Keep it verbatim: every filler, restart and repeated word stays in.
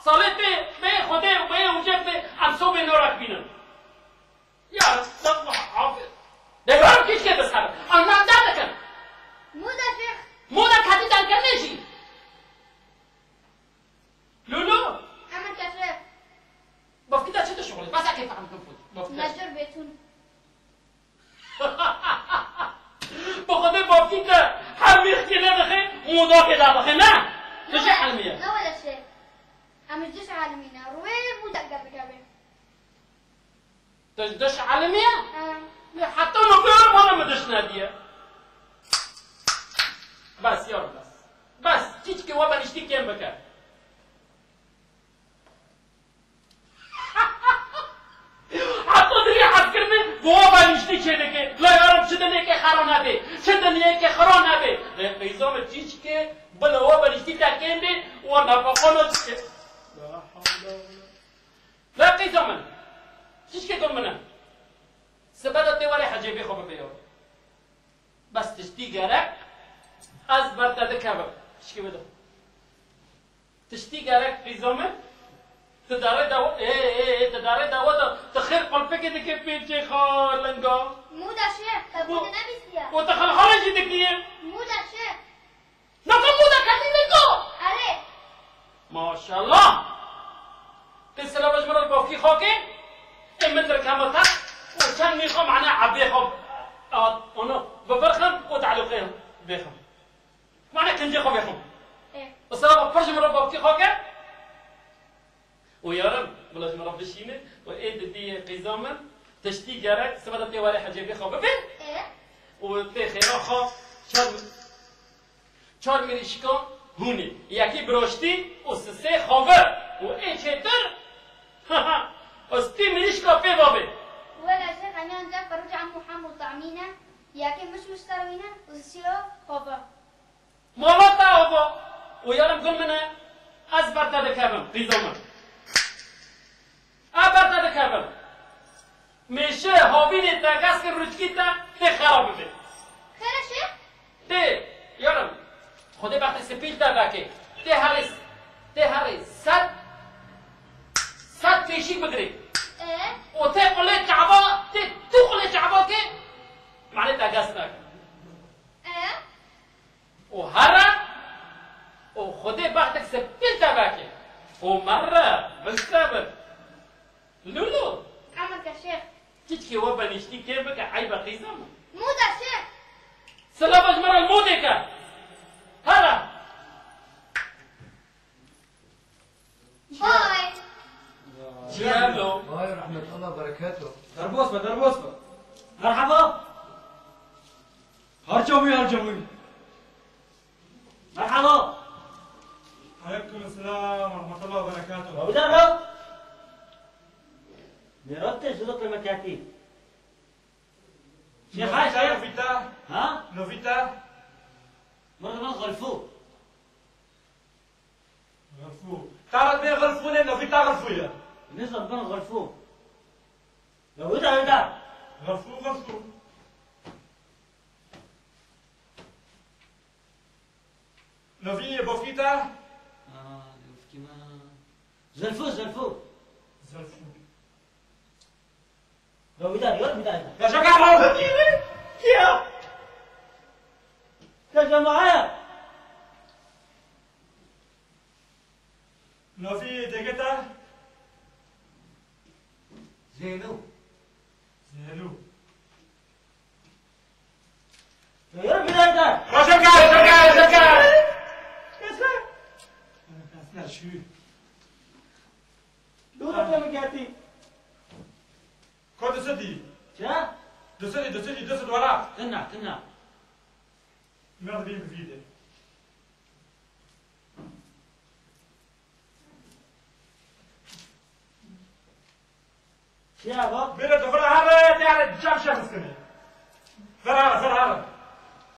Salê tê bê Xwedê bê û cê bê em sobê norek bînin. Ya, Reb, hafîz. Dê barim kîşkê bistebin. Em nan derdikin. Moda şêx. Moda kadî derkirine jî. Lulu. Emir keşif. Bafkî te çi dişuxulî? Bes eke fehmkim xwe. Bafkî te. Necir bêtûn. Bi Xwedê bafkî te her mîxkê nedixe, modakê derdixe, ne? Tu jî elmî ye. Ne wele şêx. Em ji diş elmî ne. Rûyê modek derdikeve. Tu ji diş elmî ye? He. Lê heta nokê wana min diş nediye. Bes, yar bes. Bes, çîçikê we benîştî kêm bike. Heta dirê hezkirinê bi we benîştî çêdike. La yarim çi dinyayeke xera nebê. Çi dinyayeke xera nebê. Lê qîza min çîçikê bila we benîştî te kêm bê, we nefeqa nadike. La hewle wele. Ve qîza min. Çişkê gul min e. Sibe de tê werê hecêbê xwe bibê yo. Bes tiştî gerek ez ber te dikevim. Çişkê bide. Tiştî gerek qîza min. Tu darê dawa, ê, ê, ê, tu darê dawa da, tu xêr qulpikê dike pêçê xwe linga. Mûda şêx, te Bu- bû nebîstiye. û tu xelxalê jî dikiye. Mûda şêx. Naka moda kadî niko. Erê. Maşallah. Qî silava ji min re bafkî xwe ke. Ê min dirkema te. Û çend nî xwe mane ebê xwe. At, onu. Bi vir xim û te'lûqê bêxim. Mane kincê xwe bêxim. Ê. Û silava pir ji min re bafkî xwe ke. Û yarim, bila ji min re bişîne û ê didî qîza min tiştî gerek sibe de tê warê hecêbê xwe bibê. Ê? Û tê xêra xwe çar, çar mirîşka hûnê. Yekî biroştî û sisê xave. Û ê çêtir û stî mirîşka pê babê. Wela şêx, em yan ca qeruca em û hem û tamîne. Yekê miş miş ser wîne û sisiyo xave. Mala te ava û yarim gul min e, ez ber te dikevim, qîza min. Ez ber te dikevim. Mêşe havînê te, geskê rûçkî te, tê xera bibê. Xêr e şêx? Tê, yarim. Xwedê bextê spîl te vekê. Tê herê, tê herê sed, sed pêşî bigirê. E? Û tê qulê çava, tê tu qulê çava ke, mane te gest nake. E? û here û Xwedê bextek spîl te veke û mere bistebin. Lûlû. Emir ke şêx. Çiçkê we benîştî kê bike eybe qîza min. Mûda şêx. Silava ji me re modê ke. Here. Vay. Çi ye lo? Vay, rahmetullah, berekatuh. Derbas be, derbas be. Merhaba. Harca bûy, harca bûy. Merhaba. Aleykum selam, rahmetullah, berekatuh. Babu da. Merak te, şunu kırmak yaki. Şêx, Şêx. Novita. Ha? Novita. Merhaba, Xelfû. Xelfû. Tara bê Xelfû ne, Novita Xelfû ye. Nizam ben Xelfû. Ya wida, wida. Xelfû, Xelfû. Novî, bofkî te? Aa, bofkî me. Zelfû, Zelfû. Zelfû. Ya wida, ya wida. Ya şaka. Kî ye? Kî ye? Te cemaat. Navî dêgê te? Zênû. Zênû. Yürü bir yerde. Şaka, şaka, şaka. Esmer. Esmer şu. Dûra te min ketî. Ko du sedî? Çi? Du sedî, du sedî, du sed wera. Tinna, tinna. Mer dibîn bi vî de. Çi ya bak? Bêre tu vira here, te here cam şex iskine. Vira here, vira here.